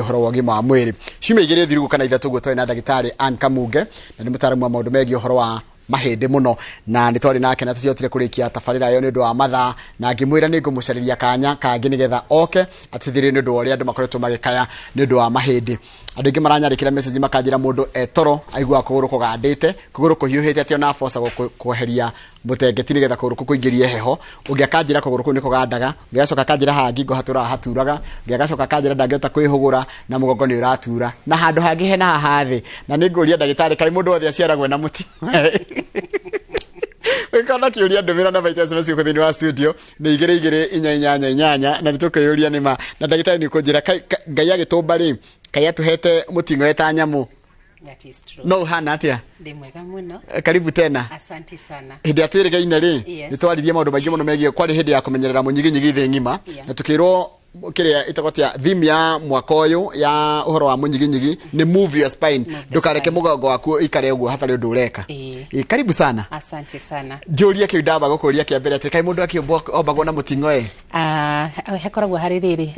Ũhoro wa ũgima wa mwĩrĩ, ciumia 2 thiru kana 3 ũguo, twarĩ na ndagĩtarĩ Ann Kamunge, na nĩ mũtaaramu wa maũndũ megiĩ ũhoro wa mahĩndĩ mũno, na nĩ twarĩ nake na tũtiahotire kũrĩkia tabarĩra ĩyo nĩ ũndũ wa mathaa, na ngĩmwĩra nĩ ngũmũcarĩria kanya kangĩ nĩgetha oke atũteithĩrĩrie nĩ ũndũ wa ũrĩa andũ makoretwo magĩkaya nĩ ũndũ wa mahĩndĩ. Andũ aingĩ maranyandĩkĩra message makanjĩra mũndũ etoro aiguaga kũgũrũ kũgandĩte, kũgũrũ kũhiũhĩte, atĩ ona aboca kweheria mũtengeti nĩgetha kũgũrũ kũu kũingĩrie heho. Ũngĩ akanjĩra kũgũrũ kũu nĩ kũgandaga, ũngĩ agacoka akanjĩra haha ngingo hatũraga haturaga, ũngĩ agacoka akanjĩra ndangĩhota kwĩhũgũra na mũgongo nĩ ũratura na handũ hangĩ hena haha thĩ. Na nĩ ngũria ndagĩtarĩ, kaĩ mũndũ wothe aciaragwo na mũtino? Ũngĩkorwo na kĩũria, ndũmĩra namba itũ ya SMS gũkũ thĩinĩ wa studio nĩ 22488, na nĩ tũkwĩyũria nĩma na ndagĩtarĩ nĩ ũkũnjĩra Ngai agĩtũmba rĩ, kaĩ atũhete mũting'oe ta nyamũ? That is true. No ũhana atĩa? Ndĩ mwega mũno. Karibu tena. Asante sana. Hĩndĩ ĩrĩa twĩrĩgaine rĩ, Yes. nĩ twaririe maũndũ maingĩ mũno megiĩ, kwarĩ hĩndĩ ya kũmenyerera mũnyiginyigi thĩ ng'ima, na tũkĩrwo kĩrĩa ĩtagwo tia theme ya mwaka ũyũ ya ũhoro wa mũnyiginyigi nĩ "Move your spine", Move the ndũkareke spine. mũgongo waku ũikare ũguo hatarĩ ũndũ ũreka. Ĩĩ. Ĩ, karibu sana. Asante sana. Njũrie kĩu ndamba gũkũria kĩa mbere atĩ kaĩ mũndũ akĩũmbwo ombagwo na mũting'oe? Hekoragwo harĩ rĩrĩ,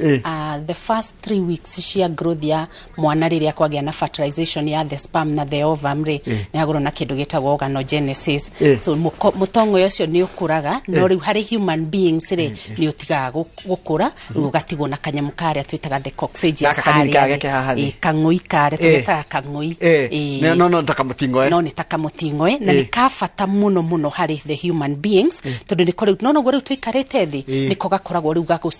the first 3 weeks cia growth ya mwana, rĩrĩa kwagĩa na fertilization ya the sperm na the ovum rĩ, nĩ hagũrwo na kĩndũ gĩtagwo organogenesis. So mũtong'oyo ũcio nĩ ũkũraga, no rĩu harĩ human beings rĩ, nĩ ũtigaga gũkũra, rĩu ũgatigwo na kanyamũ karĩa twĩtaga the coccygeus. Gaka kanini harĩa karĩa ke haha thĩ. Ĩ, kang'ũi karĩa tũgetaga kang'ũi. Ĩ. No ta kamũting'oe. No nĩ ta kamũting'oe, na nĩ ka bata mũno mũno harĩ the human beings, tondũ nĩko rĩu no noguo rĩu tũikarĩte thĩ, nĩko gakoragwo rĩu gagũ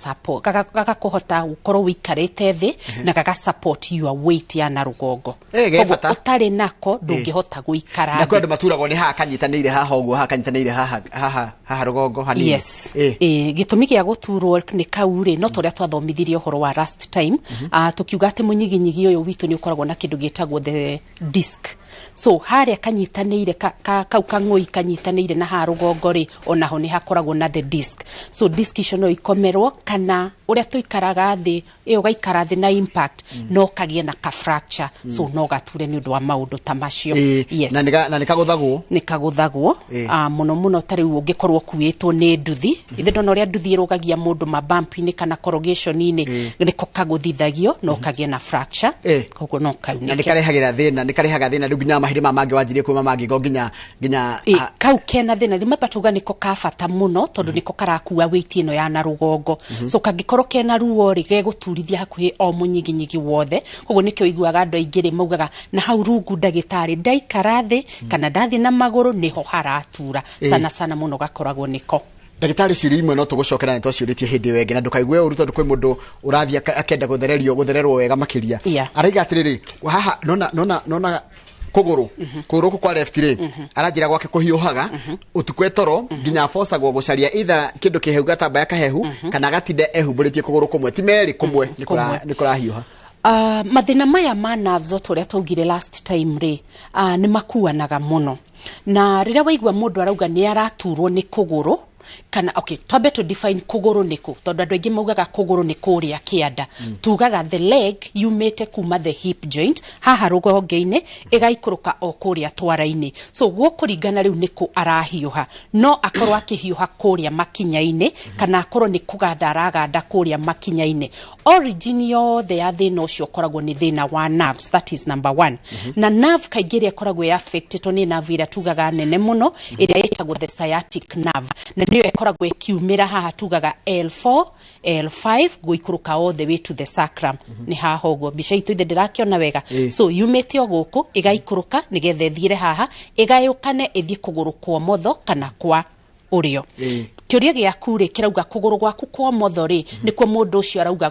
gagakũhota gũkorwo wĩikarĩte thĩ na gaga support your weight ya na rũgongo. Ge Koguo bata. ũtarĩ nako ndũngĩhota gũikara Na kwĩ thĩ. andũ maturagwo nĩ haha kanyitanĩire haha ũguo, haha kanyitanĩire haha haha haha rũgongo hanini. Yes. Gĩtũmi gĩa gũturwo nĩ kau rĩ, no ta ũrĩa twathomithirie ũhoro wa last time, tũkiuga atĩ mũnyiginyigi ũyũ witũ nĩ ũkoragwo na kĩndũ gĩtagwo the disc. So harĩa kanyitanĩire kau kang'ũi kanyitanĩire na haha rũgongo rĩ, onaho nĩ hakoragwo na the disc. So disc icio no ikomerwo kana ũrĩa tũikaraga thĩ ĩyo, ũgaikara thĩ na impact, no kagĩe na ka fracture. So no gature nĩ ũndũ wa maũndũ ta macio. Yes. Na nĩ kagũthagwo. Nĩ kagũthagwo. Mũno mũno ta rĩu ũngĩkorwo ũkuĩtwo nĩ nduthi, ithe ndona ũrĩa nduthi ĩrũgagia mũndũ mabamp-inĩ kana corrugation-inĩ, nĩko kagũthithagio, no kagĩe na fracture. Koguo no Na nĩ kaunĩke. Karehagĩra thĩna, nĩ karehaga thĩna rĩu nginya mahĩndĩ maya mangĩ wanjirie kuma mangĩgo nginya nginya Kau kena thĩna. Remember tuga nĩko ka bata mũno tondũ nĩko karakua weight ĩno ya na rũgongo. So kangĩkorwo kena ruo rĩ, gegũturithia hakuhĩ o mũnyiginyigi wothe. Koguo nĩkĩo iguaga andũ aingĩ rĩ maugaga na hau rungu, ndagĩtarĩ, ndaikara thĩ kana ndathiĩ na magũrũ nĩho haratura sana sana mũno, gakoragwo nĩko. Ndagĩtarĩ, ciũria imwe no tũgũcokera, nĩ twaciũrĩtie hĩndĩ ĩyo ĩngĩ, na ndũkaigue ũru tondũ kwĩ mũndũ ũrathiĩ akenda gũthererio gũthererwo wega makĩria. Araiga atĩrĩrĩ, haha nona kũgũrũ kũgũrũ gũkũ kwa left rĩ, aranjĩra gwake kũhiũhaga ũtukũ etoro nginya abocagwo gũcaria either kĩndũ kĩhehu, gatambaya kahehu, kana agatinda ehumbũrĩtie kũgũrũ kũmwe, ti merĩ, kũmwe nĩ Kũmwe. Nĩ kũrahiũha. Mathĩna maya ma nerves, o ta ũrĩa twaugire last time rĩ, nĩ makuanaga mũno, na rĩrĩa waigua mũndũ arauga nĩ araturwo nĩ kũgũrũ kana, okay, twambe to define kũgũrũ nĩkũ, tondũ andũ aingĩ maugaga kũgũrũ nĩ kũrĩa kĩanda. Tugaga the leg yumĩte kuma the hip joint haha rũgonge-inĩ, ĩgaikũrũka o kũrĩa twara-inĩ. So gũkũringana rĩu nĩkũ arahiũha, no akorwo akĩhiũha kũrĩa makinya-inĩ kana akorwo nĩ kũganda araganda kũrĩa makinya-inĩ. Origin yothe ya thĩna ũcio ũkoragwo nĩ thĩna wa nerves. That is number one. Na nerve kaingĩ ĩrĩa ĩkoragwo ĩ affected nĩ nerve ĩrĩa tugaga nene mũno, ĩrĩa ĩtagwo the sciatic nerve, na nĩyo ĩkoragwo ĩkiumĩra haha tugaga L4 L5 gũikũrũka all the way to the sacrum. Nĩ haha ũguo mbica itũ ithe ndĩrakĩona wega. So yumĩte o gũkũ ĩgaikũrũka nĩgetha ĩthiĩre haha, ĩgayũkane ĩthiĩ kũgũrũ kwa motho kana kwa ũrĩo. Kĩũria gĩaku rĩ, kĩrauga kũgũrũ gwaku kwa motho rĩ, nĩkuo mũndũ ũcio arauga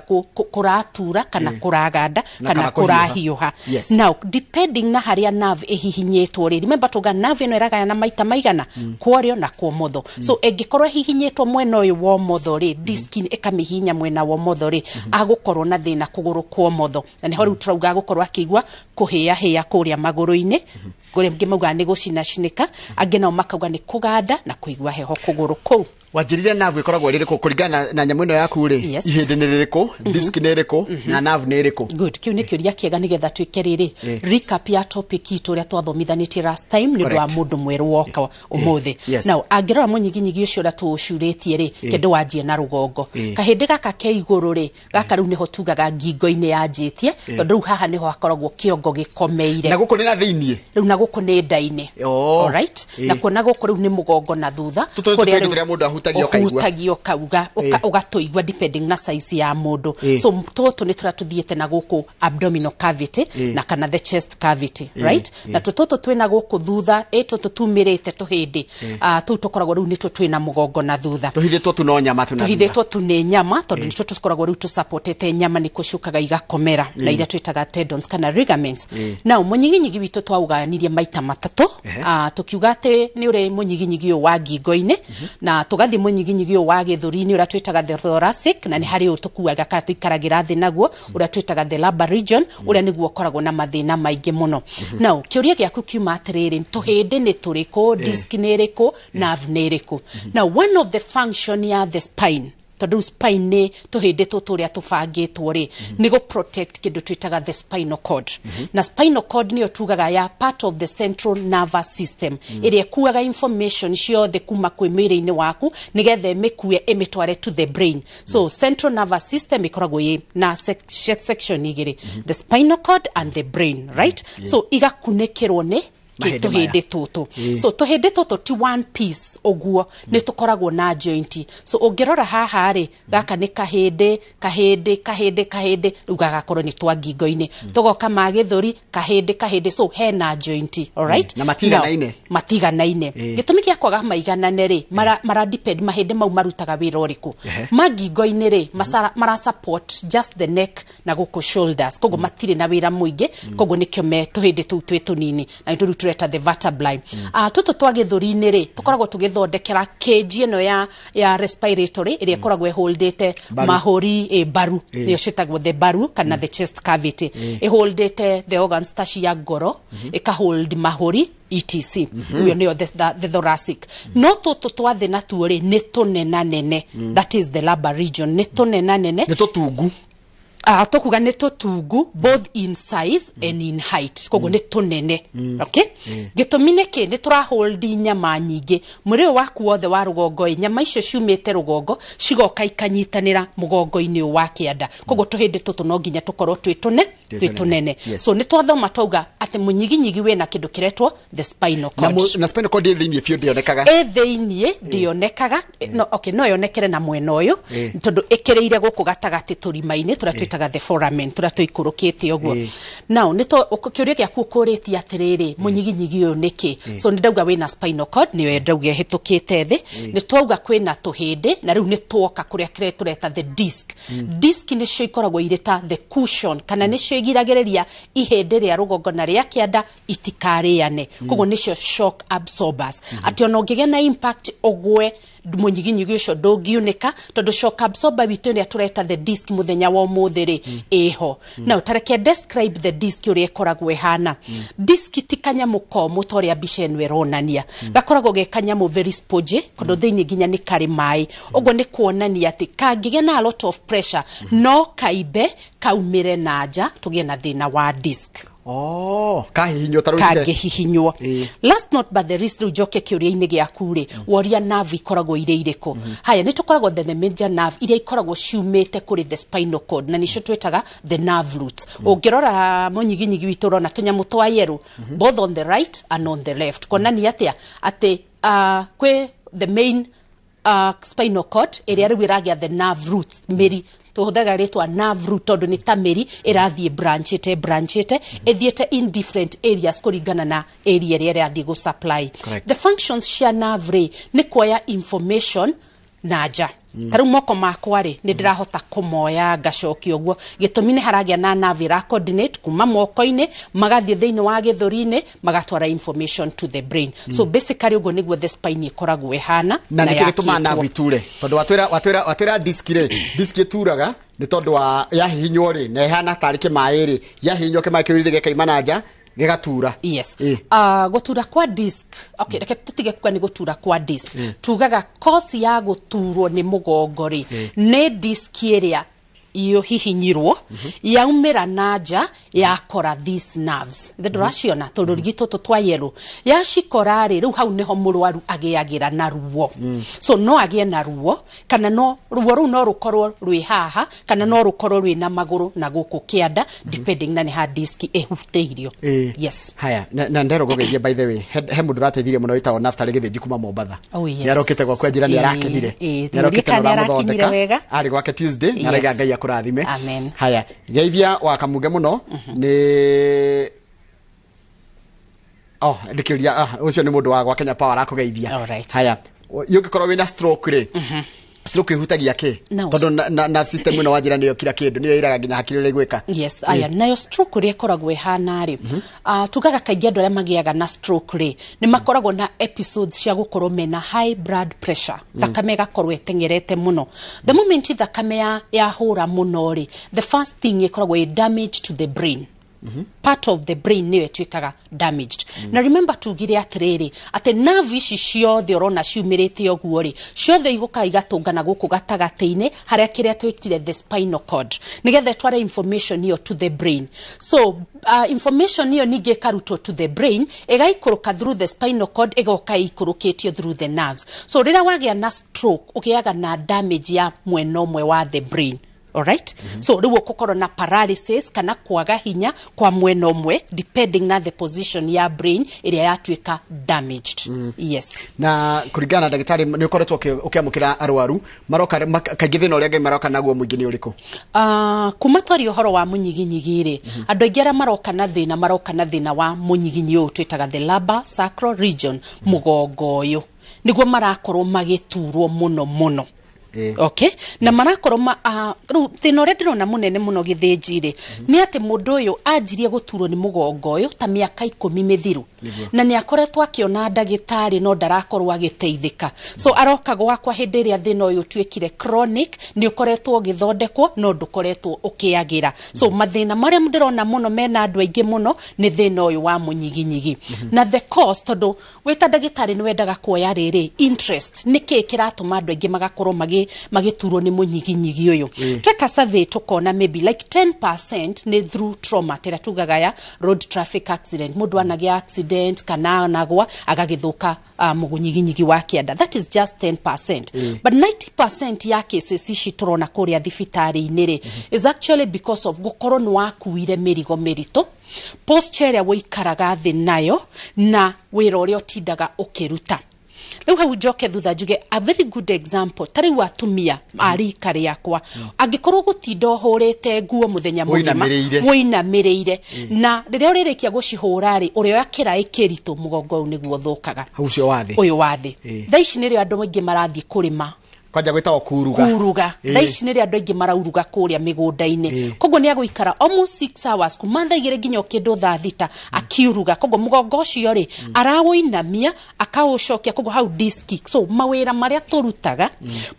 kũratura kana kũraganda Na kana kana kũhiũha. kũrahiũha. Yes. Now depending na harĩa nerve ĩhihinyĩtwo rĩ, remember tuga nerve ĩno ĩragayana maita maigana, kworĩo na kwa motho. So ĩngĩkorwo ĩhihinyĩtwo mwena ũyũ wa ũmotho rĩ, disc ĩkamĩhihinya mwena wa ũmotho rĩ, agũkorwo na thĩna kũgũrũ kwa ũmotho, na nĩho rĩu tũrauga agũkorwo akĩigua kũhĩahĩa kũrĩa magũrũ-inĩ. Kũrĩ angĩ maugaga nĩ gũcinacinĩka, angĩ nao makauga nĩ kũganda na kũigua heho kũgũrũ kũu. Wanjĩrire nerve ĩkoragwo ĩrĩ rĩkũ kũringana na nyamũ ĩno yaku rĩ? Yes. Ihĩndĩ nĩ rĩrĩkũ, disc nĩ ĩrĩkũ, na nerve nĩ ĩrĩkũ? Good, kĩu nĩ kĩũria kĩega nĩgetha twĩke rĩrĩ recap ya topic itũ ũrĩa twathomithanĩtie last time nĩ ũndũ wa Correct. mũndũ mwerũ woka ũmũthĩ. Now angĩrora mũnyiginyigi ũcio ũrĩa tũũcurĩtie rĩ, kĩndũ wanjie na rũgongo, kahĩndĩ gaka ke igũrũ rĩ, gaka rĩu nĩho tugaga ngingo-inĩ yanjĩtie, tondũ rĩu haha nĩho hakoragwo kĩongo gĩkomeire. Na gũkũ nĩ na thĩiniĩ. Rĩu na gũkũ nĩ nda-inĩ. Oh. Alright? Na kuona gũkũ rĩu nĩ mũgongo na thutha. Tũtũ nĩ kũrĩa tũtũ rĩu tũrĩa mũndũ ahutagia ũkaigua. Ũhutagia ũkauga, ũgatũigua depending na size ya mũndũ. So tũtũ nĩ tũrĩa tũthiĩte na gũkũ abdominal cavity na kana the chest cavity, right? Na tũtũ twĩna gũkũ thutha, tũtũ tumĩrĩte tũhĩndĩ, tũu tũkoragwo rĩu nĩtuo twĩna mũgongo na thutha. Tũhithĩtwo tu no nyama tu na thutha. Tũhithĩtwo tu nĩ nyama, tondũ nĩtuo tũkoragwo rĩu tũsupportĩte nyama nĩkuo ciũkaga igakomera na iria twĩtaga tendons kana ligaments. Now mũnyiginyigi witũ twaũgayanirie maita matatũ. Tũkiuga atĩ nĩ ũrĩ mũnyiginyigi ũyũ wa ngingo-inĩ, na tũgathiĩ mũnyiginyigi ũyũ wa gĩthũri-inĩ ũrĩa twĩtaga the thoracic, na nĩ harĩ ũyũ tũkuaga kana tũikaragĩra thĩ naguo ũrĩa twĩtaga the lumbar region, ũrĩa nĩguo ũkoragwo na mathĩna maingĩ mũno. Now kĩũria gĩaku kiuma atĩrĩrĩ, tũhĩndĩ nĩ tũrĩkũ, disc nĩ ĩrĩkũ, nerve nĩ ĩrĩkũ? Now one of the function ya the spine, tondũ rĩu spine nĩ tũhĩndĩ tũtũ ũrĩa tũbangĩtwo rĩ, nĩ gũ protect kĩndũ twĩtaga the spinal cord. Na spinal cord nĩyo tugaga ya part of the central nervous system ĩrĩa ĩkuaga information ciothe kuma kwĩ mwĩrĩ-inĩ waku nĩgetha ĩmĩkue ĩmĩtware to the brain. So central nervous system ĩkoragwo ĩ na section igĩrĩ, the spinal cord and the brain, right? So igakunĩkĩrwo nĩ Mahĩndĩ maya. tũhĩndĩ tũtũ. So tũhĩndĩ tũtũ ti one piece ũguo, nĩ tũkoragwo na joint. So ũngĩrora haha rĩ, gaka nĩ kahĩndĩ, kahĩndĩ, kahĩndĩ, kahĩndĩ, rĩu gagakorwo nĩ twa ngingo-inĩ, tũgoka ma gĩthũri, kahĩndĩ, kahĩndĩ, so hena joint, alright? Na matiganaine. Now, matiganaine. Gĩtũmi gĩa kwaga maiganane rĩ, mara depend mahĩndĩ mau marutaga wĩra ũrĩkũ. Ma ngingo-inĩ rĩ, mara support just the neck na gũkũ shoulders, koguo matirĩ na wĩra mũingĩ, koguo nĩkĩo me tũhĩndĩ tũu twĩ tũnini na nĩtũ rĩu tũreta the vertebrae. Tũtũ twa gĩthũri-inĩ rĩ, tũkoragwo tũgĩthondekera cage ĩno ya respiratory ĩrĩa ĩkoragwo ĩholdĩte Mbaru. mahũri, mbaru nĩyo ciĩtagwo the mbaru kana the chest cavity, ĩholdĩte the organs ta cia ngoro, ĩkahold mahũri, etc. Ĩyo nĩyo the thoracic. No tũtũ twa thĩ natuo rĩ, nĩ tũnenanene, that is the lumbar region, nĩ tũnenanene. Nĩ tũtungu. Tũkuga nĩ tũtungu both in size and in height, koguo nĩ tũnene, okay? Gĩtũmi nĩ kĩ? Nĩ tũrahold nyama nyingĩ mwĩrĩ ũyũ waku wothe wa rũgongo ĩ, nyama icio ciumĩte rũgongo cigoka ikanyitanĩra mũgongo-inĩ ũyũ wa kĩanda, koguo tũhĩndĩ tũtũ no nginya tũkorwo twĩ tũne Twĩ twĩ tũnene. So nĩ twathoma twauga atĩ mũnyiginyigi wĩna kĩndũ kĩretwo the spinal Na cord. Na spinal cord ĩ thĩiniĩ biũ, ndĩonekaga. Ĩ thĩiniĩ, ndĩonekaga. No, okay, no yonekere na mwena ũyũ tondũ ĩkĩrĩire gũkũ gatagatĩ tũrima-inĩ tũrĩa twĩtaga the foramen, tũrĩa tũikũrũkĩte ũguo. Now nĩ kĩũria gĩaku ũkũrĩtie atĩrĩrĩ, mũnyiginyigi ũyũ nĩkĩ? So nĩ ndauga wĩna spinal cord, nĩyo ndauga ĩhĩtũkĩte thĩ. Nĩ twauga kwĩna tũhĩndĩ, na rĩu nĩ twoka kũrĩa kĩrĩa tũreta the disc. Disc nĩcio ikoragwo irĩ ta the cushion, kana nĩcio igiragĩrĩria ihĩndĩ rĩa rũgongo na rĩa kĩanda itikarĩane, koguo nĩcio shock absorbers, atĩ ona ũngĩgĩa na impact ũgwe, mũnyiginyigi ũcio ndũngiunĩka, tondũ shock absorber witũ ĩrĩa tũreta the disc mũthenya wa ũmũthĩ rĩ, ĩho. Now tareke describe the disc ũrĩa ĩkoragwo ĩhana. Disc ti kanyamũ komũ ta ũrĩa mbica ĩno ĩronania, gakoragwo ge kanyamũ very spongy, tondũ thĩinĩ nginya nĩ karĩ maĩ. Ũguo nĩ kuonania atĩ kangĩgĩa na a lot of pressure no kaimbe kaumĩre na nja, tũgĩe na thĩna wa disc. Oh, kahihinywo ta rũciũ. Kangĩhihinywo. Last not but the least, rĩu njoke kĩũria-inĩ gĩaku rĩ, woria nerve ikoragwo irĩ irĩkũ. Haya, nĩ tũkoragwo the major nerve iria ikoragwo ciumĩte kũrĩ the spinal cord, na nĩcio twĩtaga the nerve roots. Ũngĩrora mũnyiginyigi witũ, ũrona tũnyamũ twa yellow both on the right and on the left, kuonania atĩa? Atĩ kwĩ the main spinal cord ĩrĩa rĩu ĩragĩa the nerve roots, mĩri tũhũthaga rĩtwa nerve root tondũ nĩ ta mĩri ĩrathiĩ branchĩte ĩthiĩte in different areas kũringana na area ĩrĩa ĩrathiĩ gũ supply. The functions cia nerve rĩ, nĩ kuoya information na nja. Ta rĩu moko makwa rĩ, nĩ ndĩrahota kũmoya ngacokia ũguo, gĩtũmi nĩ haragĩa na nerve ĩra coordinate kuma moko-inĩ magathiĩ thĩinĩ wa gĩthũri-inĩ, magatwara information to the brain. So basically ũguo nĩguo the spine ĩkoragwo ĩhana. Na nĩkĩ gĩtũmaga yakĩtwo. Nerve iture? Tondũ watwĩra disc rĩ, disc ĩturaga nĩ tondũ wa yahihinywo rĩ, na ĩhana tarĩ kĩmaĩ rĩ, yahihinywo kĩmaĩ kĩu gĩkaima na nja. Gĩgatura. Yes. Ĩ. Gũtura kwa disc, okay, reke tũtige kuga nĩ gũtura kwa disc, tugaga cause ya gũturwo nĩ mũgongo rĩ, nĩ disc ĩrĩa hihinyirwo yaumĩra na nja yakora these nerves. The ndũraciona tũrũrigi tũtũ twa yellow, yacikora rĩ, rĩu hau nĩho mũrwaru agĩagĩra na ruo. So no agĩe na ruo, kana no ruo rũu no rũkorwo rwĩ haha, kana no rũkorwo rwĩ na magũrũ na gũkũ kĩanda, depending na nĩ ha disc ĩhutĩirio. Yes. Haya, na ndero ngũgeithie, by the way, he mũndũ ũrateithirie mũno wĩtagwo Naftali Gĩthĩnji kuma Mombatha. Oh, yes. Nĩ arokĩte gwakwa njĩra nĩ arakenire. Nĩ arokĩte Nĩ na arakinyire ũramũthondeka. Wega. Arĩ gwake Tuesday na araiga Ngai akũrathime. Amen. Haya, geithia wa Kamunge mũno nĩ. Oh, ndĩkĩũria, ũcio nĩ mũndũ wa gwa Kenya Power arakũgeithia. Alright. Haya, ũngĩkorwo wĩna stroke rĩ, stroke ĩhutagia kĩ? Tondũ nerve system ĩno wanjĩra nĩyo kila kĩndũ, nĩyo ĩraga nginya hakiri ũrĩa igwĩka. Yes, aya nayo stroke ũrĩa ĩkoragwo ĩhana rĩ, tugaga kaingĩ andũ arĩa magĩaga na stroke rĩ, nĩ makoragwo na episodes cia gũkorwo mena high blood pressure, thakame ĩgakorwo ĩteng'erete mũno. The moment thakame yahũra mũno rĩ, the first thing ĩkoragwo ĩ damage to the brain. Part of the brain nĩyo ĩtuĩkaga damaged. Na remember tugire atĩrĩrĩ, atĩ nerve ici ciothe ũrona ciumĩrĩte ũguo rĩ, ciothe igũka igatũngana gũkũ gatagatĩ-inĩ harĩa kĩrĩa twĩtire the spinal cord, nĩgetha ĩtware information ĩyo to the brain. So information ĩyo ningĩ ĩkarutwo to the brain, ĩgaikũrũka through the spinal cord, ĩgoka ĩikũrũkĩtio through the nerves. So rĩrĩa wagĩa na stroke, ũgĩaga na damage ya mwena ũmwe wa the brain. Alright? So rĩu ũkũkorwo na paralysis kana kwaga hinya kwa mwena ũmwe, depending na the position ya brain ĩrĩa yatuĩka damaged. Yes. Na kũringana na ndagĩtarĩ, nĩ ũkoretwo ũkĩamũkĩra arwaru maroka kaingĩ, thĩna ũrĩa Ngai maroka naguo mũingĩ nĩ ũrĩkũ? Kuma twaria ũhoro wa mũnyiginyigi rĩ, andũ aingĩ arĩa maroka na thĩna, maroka na thĩna wa mũnyiginyi ũyũ twĩtaga the lumbar sacral region, mũgongo ũyũ nĩguo marakorwo magĩturwo mũno mũno. Okay, na marakorwo ma rĩu thĩna ũrĩa ndĩrona mũnene mũno Gĩthĩnji rĩ, nĩ atĩ mũndũ ũyũ anjirie gũturwo nĩ mũgongo ũyũ ta mĩaka 10 mĩthiru, na nĩ akoretwo akĩona ndagĩtarĩ no ndarakorwo agĩteithĩka. So aroka gwakwa hĩndĩ ĩrĩa thĩna ũyũ ũtuĩkire chronic, nĩ ũkoretwo ũgĩthondekwo no ndũkoretwo ũkĩagĩra. So mathĩna marĩa ndĩrona mũno mena andũ aingĩ mũno nĩ thĩna ũyũ wa mũnyiginyigi. Na the cause, tondũ wĩ ta ndagĩtarĩ nĩ wendaga kuoya rĩrĩ interest, nĩ kĩĩ kĩratũma andũ aingĩ magakorwo magĩturwo nĩ mũnyiginyigi ũyũ? Tweka survey tũkona maybe like 10% nĩ through trauma, tĩrĩa tugaga ya road traffic accident, mũndũ anagĩa accident kana anagwa agagĩthũka mũnyiginyigi wa kĩanda. That is just 10%, but 90% ya cases ici tũrona kũrĩa thibitarĩ-inĩ rĩ, is actually because of gũkorwo nĩ wakuire mĩrigo mĩritũ, posture ĩrĩa wĩikaraga thĩ nayo, na wĩra ũrĩa ũtindaga ũkĩruta. Rĩu hau njoke thutha njuge a very good example, ta rĩu atumia a rika rĩakwa, angĩkorwo gũtinda ũhũrĩte nguo mũthenya mũgima, Ũinamĩrĩire. Ũinamĩrĩire, na rĩrĩa ũrĩrĩkia gũcihũra rĩ, ũrĩoya kĩraĩ kĩritũ, mũgongo ũyũ nĩguo ũthũkaga. Hau ũcio wa thĩ. Ũyũ wa thĩ. Thaa ici nĩrĩo andũ aingĩ marathiĩ kũrĩma. Kwanja gwĩtagwo kuruga. Kuruga. Thaa ici nĩrĩo andũ aingĩ marauruga kũrĩa mĩgũnda-inĩ, koguo nĩ agũikara almost 6 hours kuma thaa 2 nginya kĩndũ thaa 6 akiuruga. Koguo mũgongo ũcio rĩ, arawũinamia akaũcokia, koguo hau diski. So mawĩra marĩa tũrutaga,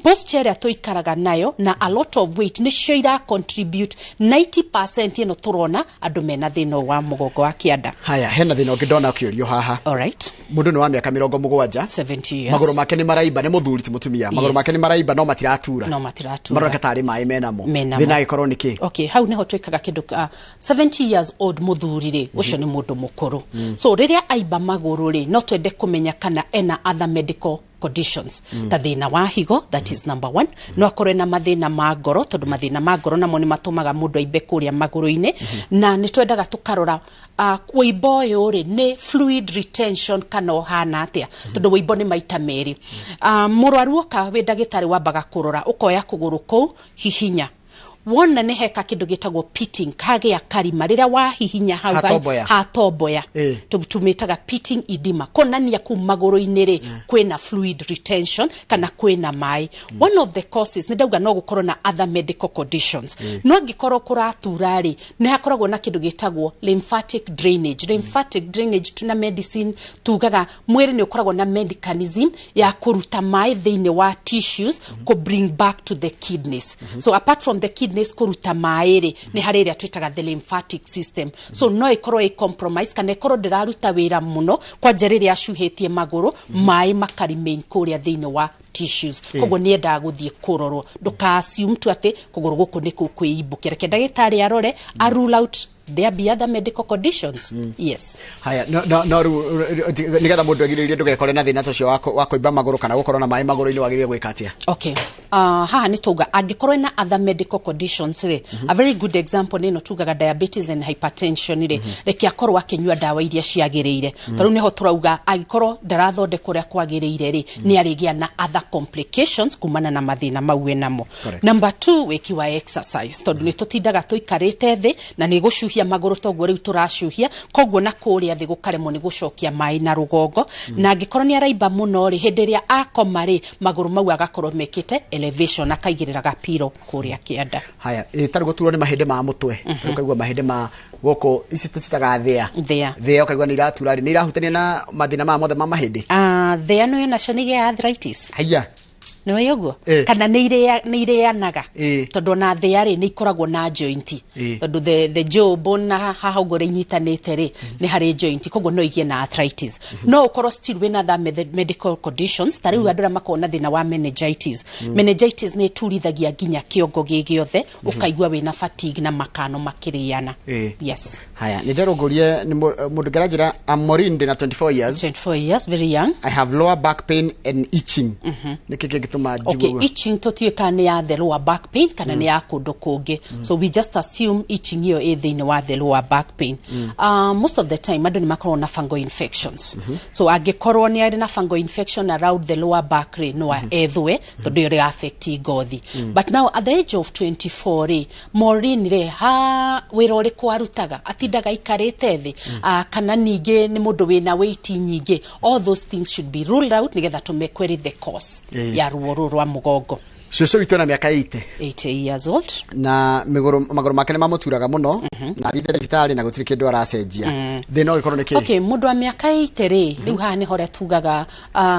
posture ĩrĩa tũikaraga nayo, na a lot of weight nĩcio ira contribute 90% ĩno tũrona andũ mena thĩna ũyũ wa mũgongo wa kĩanda. Haya, hena thĩna ũngĩ ndona ũkĩũrio haha. Alright. Mũndũ nĩ wa mĩaka 70. 70 years. Magũrũ make nĩ maraimba, nĩ mũthuri ti mũtumia, magũrũ make nĩ maraimba no matiratura. No matiratura. Maroneka tarĩ maĩ menamo. Menamo. Thĩna agĩkorwo nĩ kĩ? Okay, hau niho twĩkaga kĩndũ 70 years old mũthuri rĩ, ũcio nĩ mũndũ mũkũrũ. So rĩrĩa aimba magũrũ rĩ, no twende kũmenya kana ena other medical conditions, ta thĩna wa higo, that is number one. No akorwo na mathĩna ma ngoro, tondũ mathĩna ma ngoro namo nĩ matũmaga mũndũ aimbe kũrĩa magũrũ-inĩ. Na nĩ twendaga tũkarora wĩimbo ũyũ rĩ, nĩ fluid retention kana ũhana atĩa, tondũ wĩimbo nĩ maita merĩ. Mũrwaru oka wĩ ndagĩtarĩ, wambaga kũrora, ũkoya kũgũrũ kũu, hihinya, wona nĩ heka kĩndũ gĩtagwo pitting, kagĩa karima rĩrĩa wahihinya hau. Hatomboya. Hatomboya. Tumĩtaga pitting edema, kuonania kuu magũrũ-inĩ rĩ, kwĩna fluid retention kana kwĩna maĩ. One of the causes, nĩ ndauga no gũkorwo na other medical conditions, no angĩkorwo kũratura rĩ, nĩ hakoragwo na kĩndũ gĩtagwo lymphatic drainage. Lymphatic drainage tuna medicine tugaga mwĩrĩ nĩ ũkoragwo na mechanism ya kũruta maĩ thĩinĩ wa tissues, kũ bring back to the kidneys. So apart from the kidneys kidneys kũruta maĩ rĩ, nĩ harĩ ĩrĩa twĩtaga the lymphatic system. So no ĩkorwo ĩ compromise kana ĩkorwo ndĩraruta wĩra mũno, kwanja rĩrĩa acuhĩtie magũrũ, maĩ maka remain kũrĩa thĩinĩ wa tissues. Koguo nĩ endaga gũthiĩ kũrorwo. Ndũka assume tu atĩ kũgũrũ gũkũ nĩ kwĩimbũkia, reke ndagĩtarĩ arore, a rule out there be other medical conditions. Yes. Haya, no rĩu nĩgetha mũndũ egirĩrĩrie ndũgekore na thĩna ta ũcio wa kũimba magũrũ kana gũkorwo na maĩ magũrũ-inĩ, wagĩrĩire gwĩka atĩa? Okay. Haha nĩ tuga angĩkorwo ena other medical conditions rĩ, a very good example nĩ ĩno tugaga diabetes and hypertension rĩ, reke akorwo akĩnyua ndawa iria ciagĩrĩire. Ta rĩu nĩho tũrauga angĩkorwo ndarathondekwo ũrĩa kwagĩrĩire rĩ, nĩ arĩgĩa na other complications kumana na mathĩna mau enamo. Number two, wĩki wa exercise, tondũ nĩ tũtindaga tũikarĩte thĩ na nĩ gũcuhia magũrũ toguo rĩu tũracuhia, koguo na kũrĩa thĩ gũkaremwo nĩ gũcokia maĩ na rũgongo. Na angĩkorwo nĩ araimba mũno rĩ, hĩndĩ ĩrĩa akoma rĩ, magũrũ mau agakorwo mekĩte elevation, akaigĩrĩra gapiro kũrĩa kĩanda. Haya, tarĩ gũturwo nĩ mahĩndĩ ma mũtwe, ũkaigua mahĩndĩ ma gũkũ ici tũcitaga thĩa. Thĩa. Thĩa, ũkaigua nĩ iratura rĩ, nĩ irahutania na mathĩna maya mothe ma mahĩndĩ? Thĩa nĩyo nacio nĩ igĩaga arthritis. Haya. Nĩ ũguo kana nĩ irĩanaga, tondũ ona thĩa rĩ, nĩ ikoragwo na joint, tondũ the jawbone na haha ũguo ũrĩa inyitanĩte rĩ, nĩ harĩ joint, koguo no igĩe na arthritis. No ũkorwo still wĩna other medical conditions, ta rĩu andũ arĩa makoragwo na thĩna wa meningitis. Meningitis nĩ ĩturithagia nginya kĩongo gĩ gĩothe, ũkaigua wĩna fatigue na makano makĩrĩana. Yes. Haya, nĩ nderũngũrie nĩ mũndũ ngĩranjĩra Amorin, ndĩ na 24 years. 24 years, very young. I have lower back pain and itching. Nĩkĩ kĩngĩtũma njigue ũguo? Itching tũtiũĩ kana nĩ ya the lower back pain kana nĩ ya kũndũ kũngĩ, so we just assume itching ĩyo ĩ thĩinĩ wa the lower back pain. Most of the time andũ nĩ makoragwo na fungal infections, so angĩkorwo nĩ arĩ na fungal infection around the lower back rĩ, no ethwe, tondũ ĩyo rĩ affect ngothi. But now at the age of 24 rĩ, Maureen rĩ, ha wĩra ũrĩkũ arutaga? Atindaga aikarĩte thĩ, kana ningĩ nĩ mũndũ wĩna weight nyingĩ? All those things should be ruled out nĩgetha tũmekweri the cause ya ruo rũrũ rwa mũgongo. Cũcũ witũ na mĩaka 80. 80 years old. Na mĩgũrũ, magũrũ make nĩ mamũturaga mũno, na athiĩte thibitarĩ na gũtirĩ kĩndũ aracenjia. Thĩna ũgĩkorwo nĩ kĩ? Okay, mũndũ wa mĩaka 80 rĩ, rĩu haha nĩho ũrĩa tugaga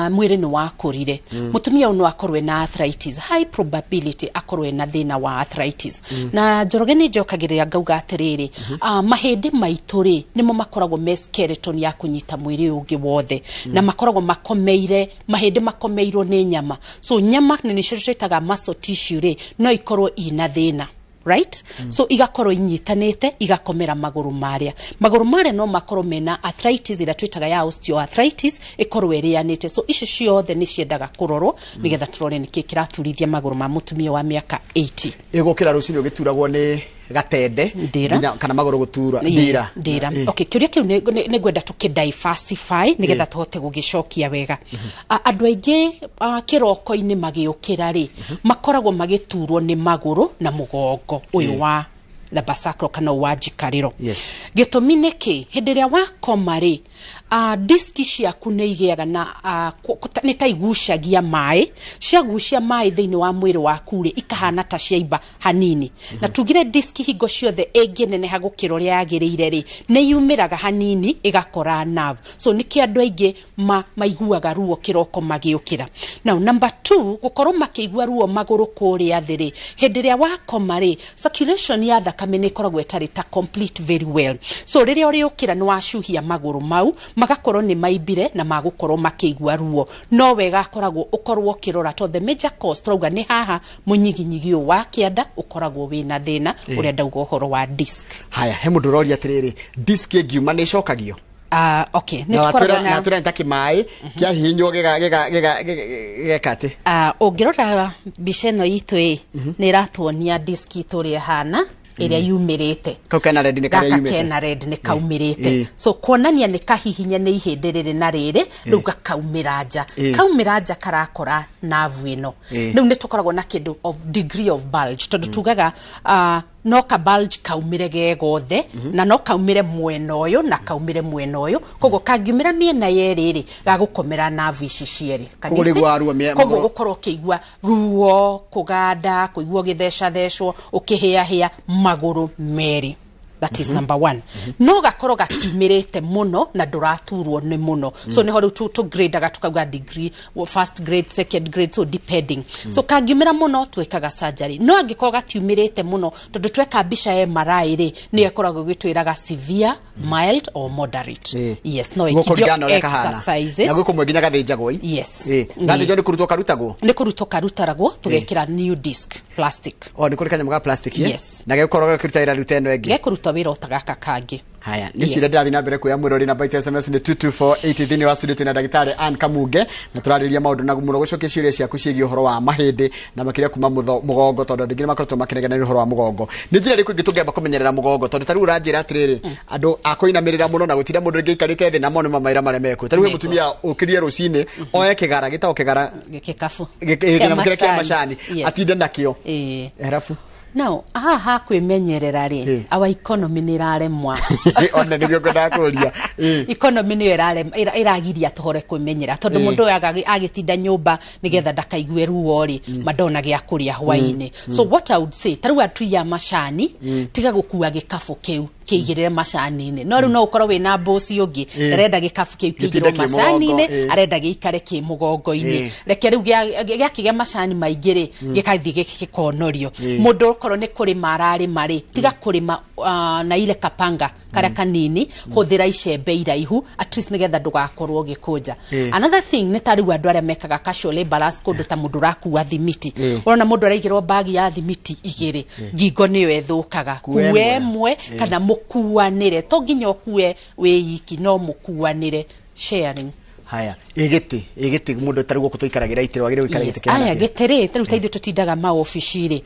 mwĩrĩ nĩ wakũrire. Mũtumia ũyũ no akorwo ena arthritis, high probability akorwo ena thĩna wa arthritis. Na Njoroge, nĩ njokagĩrĩra ngauga atĩrĩrĩ, mahĩndĩ maitũ rĩ, nĩmo makoragwo me skeleton ya kũnyita mwĩrĩ ũyũ ũngĩ wothe, na makoragwo makomeire, mahĩndĩ makomeirwo nĩ nyama. So nyama nĩ nĩcio twĩtaga muscle tissue rĩ, no ikorwo ina thĩna, right? So igakorwo inyitanĩte, igakomera magũrũ marĩa. Magũrũ marĩa no makorwo mena arthritis ĩrĩa twĩtaga ya osteoarthritis, ĩkorwo ĩrĩanĩte. So icio ciothe nĩ ciendaga kũrorwo nĩgetha tũrore nĩkĩ kĩraturithia magũrũ ma mũtumia wa mĩaka 80. Ĩgũkĩra rũcinĩ ũgĩturagwo nĩ gatende. Ndĩra. Kana magũrũ gũtura ndĩra. Ndĩra. Okay, kĩũria kĩu nĩ ngwenda tũkĩ-diversify nĩgetha tũhote gũgĩcokia wega. Andũ aingĩ kĩroko-inĩ magĩũkĩra rĩ, makoragwo magĩturwo nĩ magũrũ na mũgongo ũyũ wa lumbosacral kana ũyũ wa njikarĩro. Gĩtũmi nĩ kĩ? Hĩndĩ ĩrĩa wakoma rĩ, diski ciaku nĩ igĩaga na nĩ ta igucagia maĩ. Ciagucia maĩ thĩinĩ wa mwĩrĩ waku rĩ, ikahana ta ciaimba hanini. Na tugire diski hingo ciothe ĩngĩneneha gũkĩra ũrĩa yagĩrĩire rĩ, nĩ yumĩraga hanini ĩgakora nerve. So nĩkĩo andũ aingĩ maiguaga ruo kĩroko magĩũkĩra. Now number two, gũkorwo makĩigua ruo magũrũ kũrĩa thĩ rĩ, hĩndĩ ĩrĩa wakoma rĩ, circulation ya thakame nĩ ĩkoragwo ĩtarĩ ta complete very well. So rĩrĩa ũrĩũkĩra nĩ wacuhia magũrũ mau, magakorwo nĩ maimbire na magũkorwo makĩigua ruo. No wega akoragwo ũkorwo ũkĩrora, to the major cause tũrauga nĩ haha mũnyiginyigi ũyũ wa kĩanda ũkoragwo wĩna thĩna, ũrĩa ndauga ũhoro wa disc. Haya, he mũndũ ũroria atĩrĩrĩ, disc ĩngiuma nĩ ĩcokagio? Okay, nĩ Na tũkoragwo watwĩra na na watwĩra nĩ ta kĩmaĩ kĩahihinywo gĩgeka atĩ? Ũngĩrora mbica ĩno itũ ĩ, nĩ ĩratuonia disc itũ ũrĩa ĩhana, ĩrĩa yumĩrĩte. Kau kena red nĩ karĩa Gaka yumĩte. kena red nĩ kaumĩrĩte. So kuonania nĩ kahihinye nĩ ihĩndĩ rĩrĩ na rĩrĩ, rĩu gakaumĩra nja. Kaumĩra nja karakora nerve ĩno. Rĩu nĩ tũkoragwo na kĩndũ of degree of bulge, tondũ tugaga no ka bulge kaumĩre ge gothe, na no kaumĩre mwena ũyũ na kaumĩre mwena ũyũ, koguo kangiumĩra mĩena yerĩ rĩ, gagũkomera nerve ici cierĩ. Can Koguo you see? rĩu ruo Koguo magũrũ- gũkorwo ũkĩigua ruo, kũganda, kũigua ũgĩthecathecwo, ũkĩhĩahĩa magũrũ merĩ. That is number one. No gakorwo gatiumĩrĩte mũno na ndũraturwo nĩ mũno, so nĩho rĩu tũgradeaga tukauga degree first grade, second grade, so depending. So kangiumĩra mũno twĩkaga surgery, no angĩkorwo gatiumĩrĩte mũno, tondũ tweka mbica ya MRI rĩ, nĩyo ĩkoragwo ĩgĩtwĩraga severe, mild or moderate. Yes, no Gũkũringana ĩkithio na ũrĩa kahana. Exercises. Na gwĩ kũmwe nginya gathĩnjagwo i. Yes. Gathĩnjwo nĩ kũrutwo karutagwo? Nĩ kũrutwo karutaragwo, tũgekĩra new disc, plastic. O nĩ kũrĩ kanyamũ ga plastic, eh? Yes. Na gegũkorwo gakĩruta wĩra rĩu ta ĩno ĩngĩ. Gekũruta wĩra o ta gaka kangĩ. Haya, nĩ ciũria ndĩrathiĩ na mbere kuoya. Mwĩrori, namba itũ SMS nĩ 22480. Thĩinĩ wa studio twĩna ndagĩtarĩ Ann Kamunge na tũrarĩrĩria maũndũ na mũno gũcokia ciũria ciaku ciĩgiĩ ũhoro wa mahĩndĩ na makĩria kuma mũgongo, tondũ andũ aingĩ nĩ makoretwo makĩnegena nĩ ũhoro wa mũgongo. Nĩ njĩra ĩrĩkũ ĩngĩ tũngĩamba kũmenyerera mũgongo? Tondũ ta rĩu ũranjĩra atĩrĩrĩ, andũ a kũinamĩrĩra mũno na gũtinda mũndũ rĩngĩ aikarĩte thĩ, namo nĩ mawĩra marĩa mekuo. Ta rĩu he Mekuo. mũtumia ũkĩrie rũcinĩ oe kĩgara gĩtagwo kĩgara gĩkabu. Kĩnyamũ kĩrĩa kĩa macani, atinde nakĩo. Herabu. Now haha ha kwĩmenyerera rĩ, our economy nĩ ĩraremwa. Ona nĩguo ngwendaga kũria. Economy nĩyo ĩragiria tũhore kwĩmenyera, tondũ mũndũ ũyũ agĩtinda nyũmba nĩgetha ndakaigue ruo rĩ, mandona gĩa kũrĩa hwainĩ. So what I would say, ta rĩu atui a macani, tiga gũkua gĩkabũ kĩu kĩigĩrĩre macani-inĩ. No rĩu no ũkorwo wĩna mboci ũngĩ arenda gĩkabu kĩu Gĩtinde kĩigĩrwo kĩ mũgongo, macani-inĩ, arenda gĩikare kĩ mũgongo-inĩ. Reke rĩu gĩakĩgĩa macani maingĩ rĩ, gĩkathiĩ gĩkonorio. Mũndũ okorwo nĩ kũrĩma ararĩma rĩ, tiga kũrĩma na ile kapanga karĩa kanini, hũthĩra icembe iraihu at least nĩgetha ndũgakorwo ũgĩkũnja. Another thing nĩ ta rĩu andũ arĩa mekaga casual laborers, kũndũ ta mũndũ ũrakua thimiti, ũrona mũndũ araigĩrwo bagi ya thimiti igĩrĩ, ngingo nĩyo ĩthũkaga. Kua kua ĩmwe. Ĩmwe kana mũkuanĩre, to nginya ũkue wĩ iki, no mũkuanĩre, sharing. Haya, ĩgĩtĩ mũndũ ta rĩu gũkũ tũikaragĩra itĩ, wagĩrĩirwo gũikara gĩtĩ kĩhana Aya atĩa? gĩtĩ rĩ, ta rĩu ta ithuĩ tũtindaga maobici rĩ,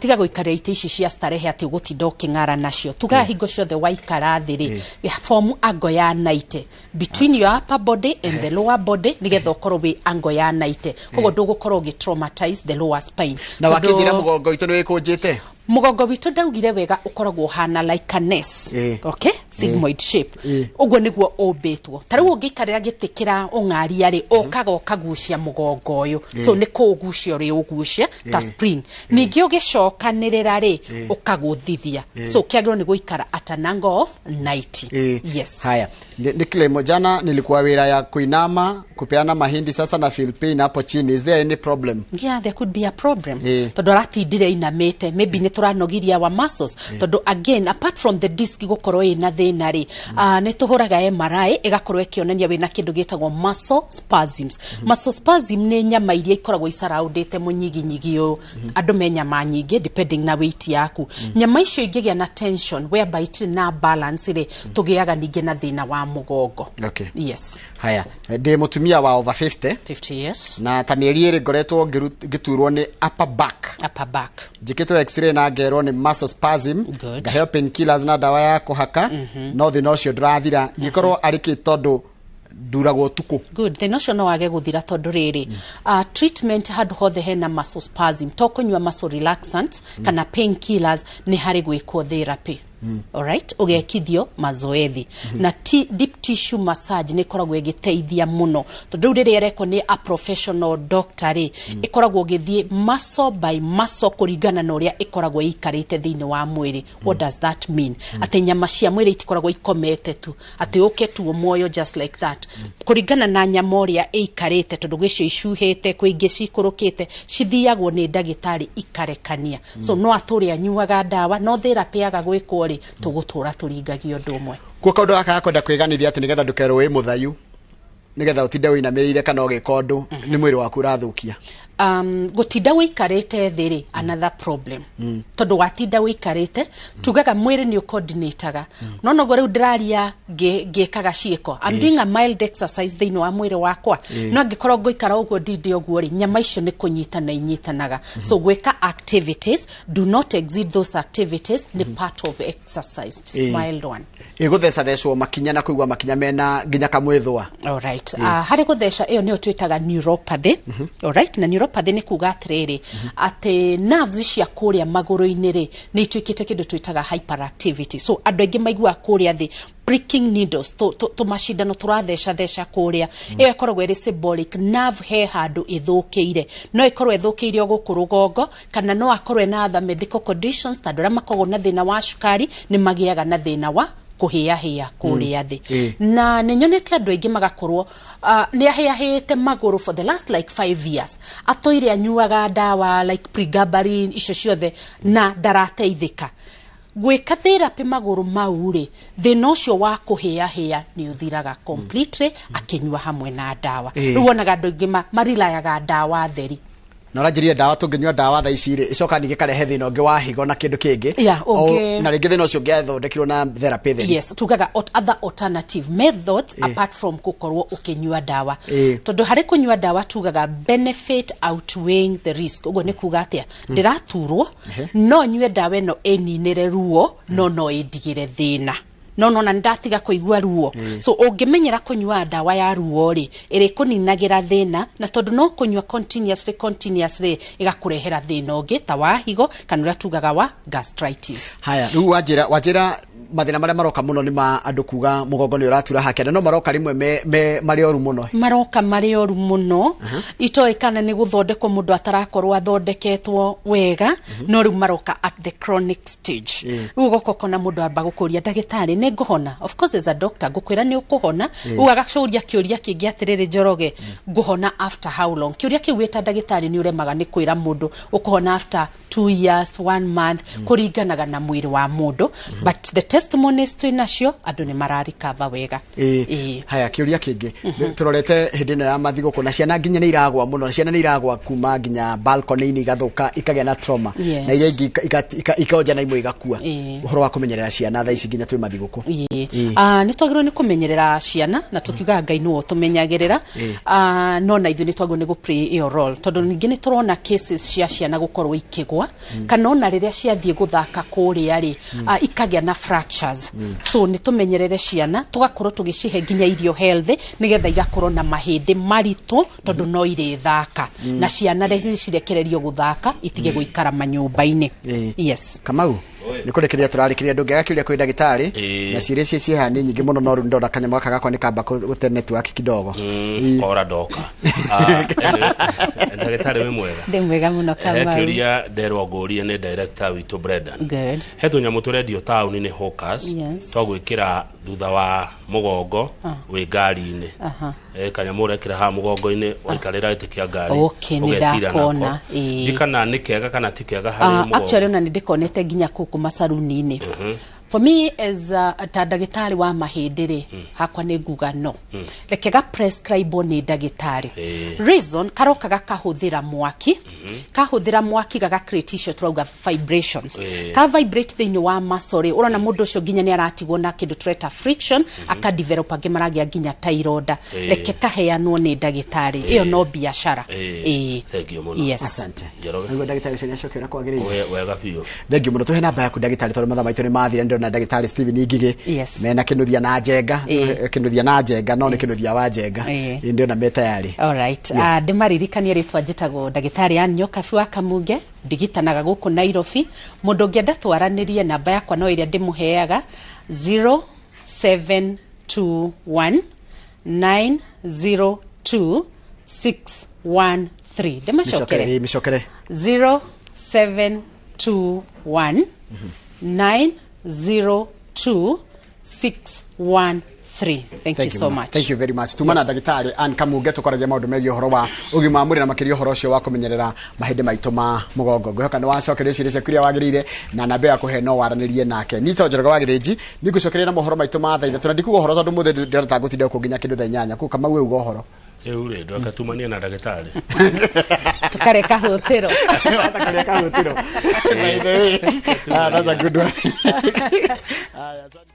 tiga gũikarĩra itĩ ici cia starehe atĩ ũgũtinda ũkĩng'ara nacio. Tugaga hingo ciothe waikara thĩ rĩ, form angle ya 90 between your upper body and the lower body, nĩgetha ũkorwo wĩ angle ya 90, koguo ndũgũkorwo ũgĩ traumatize the lower spine. Na Tondũ wakĩnjĩra mũgongo witũ nĩ wĩkũnjĩte. Mũgongo witũ ndaugire wega ũkoragwo ũhana like a nest, okay, sigmoid shape. Ũguo nĩguo ũmbĩtwo. Ta rĩu ũngĩikarĩra gĩtĩ kĩra ũng'aria rĩ, ũkaga ũkagucia mũgongo ũyũ, so nĩ kũũgucia ũrĩ ũgucia ta spring. Ningĩ ũgĩcokanĩrĩra rĩ, ũkagũthithia, so kĩagĩrĩirwo nĩ gũikara at an angle of 90. Yes. Haya, ni Clemo, jana nilikuwa wira ya kuinama kupeana mahindi, sasa na feel pain hapo chini. Is there any problem? Yeah, there could be a problem, tondũ aratindire inamĩte, maybe nĩ tũranogiria our muscles, tondũ again, apart from the disc gũkorwo ĩna thĩna rĩ, nĩ tũhũraga MRI ĩgakorwo ĩkĩonania wĩna kĩndũ gĩtagwo muscle spasms. Muscle spasm nĩ nyama iria ikoragwo icaraundĩte mũnyiginyigi ũyũ. Andũ me nyama nyingĩ depending na weight yaku. Nyama icio ingĩgĩa na tension whereby itirĩ na balance rĩ, tũgĩaga ningĩ na thĩna wa mũgongo. Yes. Haya, ndĩ mũtumia wa over 50 50 years. Na ta mĩeri 2 ngoretwo ngĩturwo nĩ upper back. Upper back. Njĩkĩtwo x-ray na ngerwo nĩ muscle spasm. Ngaheo painkillers na ndawa ya kũhaka, no thĩna ũcio ndũrathira. Ingĩkorwo arĩ kĩ, tondũ nduragwo ũtukũ? Good. Thĩna ũcio no wage gũthira, tondũ rĩrĩ, treatment handũ hothe hena muscle spasm, to kũnyua muscle relaxants kana painkillers, nĩ harĩ gwĩkwo therapy. Alright, ũgekithio mazoezi na deep tissue massage nĩ ĩkoragwo ĩgĩteithia mũno, tondũ rĩu rĩrĩa ĩrekwo nĩ a professional doctor rĩ, ĩkoragwo ũgĩthiĩ muscle by muscle kũringana na ũrĩa ĩkoragwo ĩikarĩte thĩinĩ wa mwĩrĩ. What does that mean? Atĩ nyama cia mwĩrĩ itikoragwo ikomete tu atĩ ũke tu muoyo just like that. Kũringana na nyama ũrĩa ĩikarĩte, tondũ gwĩ cio icuhĩte, kwĩ ingĩ cikũrũkĩte, cithiagwo nĩ ndagĩtarĩ ikarekania. So no atũre anyuaga ndawa, no therapy yaga gwĩkwo rĩ, tũgũtũra tũringagia ũndũ ũmwe. Kuo kaũndũ gaka gakwenda kwĩganithia atĩ nĩgetha ndũkerwo wĩ mũthayu, nĩgetha ũtinde wĩinamĩrĩire kana ũgĩka ũndũ, nĩ mwĩrĩ waku ũrathũkia. Gũtinda wĩikarĩte thĩ rĩ, another problem, tondũ watinda wĩikarĩte, tugaga mwĩrĩ nĩ ũcoordinataga. No noguo rĩu ndĩraria ngĩkaga ciĩko, I'm doing a mild exercise thĩinĩ wa mwĩrĩ wakwa, no angĩkorwo ngũikara ũguo ndinde ũguo rĩ, nyama icio nĩ kũnyitana inyitanaga. So gwĩka activities, do not exceed those activities, nĩ part of exercise, just mild one. Ĩgũthecathecwo makinya na kũigua makinya mena nginya kamwĩthũa. Alright. Harĩ gũtheca ĩyo nĩyo twĩtaga neuropathy. Alright, na neuropathy Neuropathy nĩ kuga atĩrĩrĩ, atĩ nerves cia kũrĩa magũrũ-inĩ rĩ, nĩ ituĩkĩte kĩndũ twĩtaga hyperactivity. So andũ aingĩ maiguaga kũrĩa thĩ pricking needles, tũmacindano tũrathecatheca kũrĩa. Ĩyo ĩkoragwo ĩrĩ symbolic nerve, he handũ ĩthũkĩire. No ĩkorwo ĩthũkĩire o gũkũ rũgongo, kana no akorwo ena other medical conditions, ta andũ arĩa makoragwo na thĩna wa cukari nĩ magĩaga na thĩna wa kũhĩahĩa kũrĩa thĩ. Na nĩ nyonete andũ aingĩ magakorwo nĩ ahĩahĩte magũrũ for the last like 5 years, atũire anyuaga ndawa like pregabalin, icio ciothe, na ndarateithĩka. Gwĩka therapy magũrũ mau rĩ, thĩna ũcio wa kũhĩahĩa nĩ ũthiraga completely akĩnyua hamwe na ndawa. Rĩu wonaga andũ aingĩ marilayaga ndawa theri. Na ũranjĩrire ndawa, tũngĩnyua ndawa thaa ici rĩ, ĩcoka ningĩ ĩkarehe thĩna ũngĩ wa higo na kĩndũ kĩngĩ. Yeah. Na rĩngĩ thĩna ũcio ũngĩathondekirwo na therapy theri. Yes, tugaga other alternative methods apart from gũkorwo ũkĩnyua ndawa. Tondũ harĩ kũnyua ndawa tugaga benefit outweighing the risk. Ũguo nĩ kuga atĩa? Ndĩraturwo, no nyue ndawa ĩno ĩninĩre ruo, no ĩndigĩre thĩna, no nona nĩ ndatiga kũigua ruo. So ũngĩmenyera kũnyua ndawa ya ruo rĩ, ĩrĩkũninagĩra thĩna, na tondũ no kũnyua continuously continuously, ĩgakũrehera thĩna ũngĩ ta wa higo kana ũrĩa tugaga wa gastritis. Haya, rĩu wanjĩra mathĩna marĩa maroka mũno nĩ ma andũ kuga mũgongo nĩ ũratura hake, na no maroka rĩmwe me marĩ oru mũno. Maroka marĩ oru mũno, itoĩ kana nĩ gũthondekwo mũndũ atarakorwo athondeketwo wega, no rĩu maroka at the chronic stage. Rĩu ũgoka ũkona mũndũ amba gũkũria, "Ndagĩtarĩ, nĩ ngũhona?" Of course, as a doctor, ngũkwĩra nĩ ũkũhona. Rĩu agacũria kĩũria kĩngĩ atĩrĩrĩ, "Njoroge, ngũhona after how long?" Kĩũria kĩu wĩta ndagĩtarĩ nĩ ũremaga nĩ kwĩra mũndũ ũkũhona after 2 years, one month, kũringanaga na mwĩrĩ wa mũndũ. But the testimonies twĩ nacio, andũ nĩ mararikava wega. Haya, kĩũria kĩngĩ tũrorete hĩndĩ ĩno ya mathigũkũ, na ciana nginya nĩ iragwa mũno, ciana nĩ iragwa kuma nginya balcony-inĩ, igathũka, ikagĩa na trauma, na iria ingĩ ikonja na imwe igakua. Ũhoro wa kũmenyerera ciana thaa ici nginya twĩ mathigũkũ? Ah, nĩ twagĩrĩirwo nĩ kũmenyerera ciana, na tũkiugaga Ngai nĩwe ũtũmenyagĩrĩra. Ah, no na ithuĩ nĩ twagĩrĩirwo nĩ gũ play ĩyo role, tondũ ningĩ nĩ tũrona cases cia ciana gũkorwo ikĩgwa, kana ona rĩrĩa ciathiĩ gũthaka kũrĩa rĩ, ikagĩa na fractures. So nĩ tũmenyerere ciana, tũgakorwo tũgĩcihe nginya irio healthy, nĩgetha igakorwo na mahĩndĩ maritũ, tondũ no irĩthaka. Na ciana rĩrĩ cirekererio gũthaka, itige gũikara manyũmba-inĩ. Yes. Kamau, nĩ kũrĩkĩrĩria tũrarĩkĩrĩria, ndũngĩaga kĩũria kwĩ ndagĩtarĩ? Na ciũria icio ciĩ haha nĩ nyingĩ mũno, no rĩu ndona kanyamũ gaka gakwa nĩ kamba gũte network kidogo. Kora ndoka. Ah, anyway, ndagĩtarĩ, wĩ mwega? Ndĩ mwega mũno, He Kamau. kĩũria nderwo ngũrie nĩ director witũ Brendan. Good. He tũnyamũ tũrendio taũni nĩ hawkers, twagwĩkĩra thutha wa mũgongo wĩ ngari-inĩ. Kanyamũ ũrekĩra haha mũgongo-inĩ waikarĩra gĩtĩ kĩa ngari, Okay, nĩ ũgetira ndakona, nako. Ndikana nĩ kega kana ti kega harĩ mũgongo? Actually, ona nĩ ndĩkonete nginya kũkũ macaruni-inĩ. For me as ta ndagĩtarĩ wa mahĩndĩ rĩ, hakwa nĩ nguga no reke ga prescribe nĩ ndagĩtarĩ. Reason, karoka gakahũthĩra mwaki, kahũthĩra mwaki gaga create icio tũrauga vibrations. Ka vibrate thĩinĩ wa muscle rĩ, ũrona mũndũ ũcio nginya nĩ aratigwo na kĩndũ tũreta friction, aka develop, angĩ maragĩa nginya ta ironda. Reke kaheanwo nĩ ndagĩtarĩ, ĩyo no biacara. Thank you mũno. Yes. Asante. Njoroge. Nĩguo ndagĩtarĩ ũcio nĩ acokia ũrĩa kwagĩrĩire. Wega biũ. Thank you mũno. Tũhe namba yaku, ndagĩtarĩ, tondũ mathaa maitũ nĩ mathira. Ndĩrona ndagĩtarĩ Stephen Ngigĩ mena Kĩnuthia na Njenga. Kĩnuthia na Njenga, no nĩ Kĩnuthia wa Njenga. Ndĩrona me tayarĩ. Alright. Yes. Ndĩmaririkanie rĩtwa, njĩtagwo ndagĩtarĩ Ann Nyokabi wa Kamunge, ndigitanaga gũkũ Nairobi. Mũndũ ũngĩenda twaranĩrie, namba yakwa no ĩrĩa ndĩmũheaga, 0721 902 613. Ndĩmacokere? Mĩcokere. 0721 902 613. Thank you so mũno. much. Thank you very much. Tuma na ndagĩtarĩ Ann Kamunge, tũkwaragia maũndũ megiĩ ũhoro wa ũgima wa mwĩrĩ, na makĩria ũhoro ũcio wa kũmenyerera mahĩndĩ maitũ ma mũgongo. Ngwĩhoka nĩ wacokeria ciũria ciaku iria wagĩrĩire, na namba ĩyo ya kũhe no waranĩrie nake. Niĩ to Njoroge wa Gĩthĩnji, nĩngũcokeria na mohoro maitũ ma thaa 3, na ndikuga ũhoro tondũ mũthĩ ndĩrona ta ngũtinda gũkũ nginya kĩndũ thaa 8. Kũu Kamau auga ũhoro. Rĩu rĩ, ndweka tumanie na ndagĩtarĩ. Tukareka hũtĩro. Watakarĩa kahũtĩro. By the way, ah, that's a good one. Haya, asante.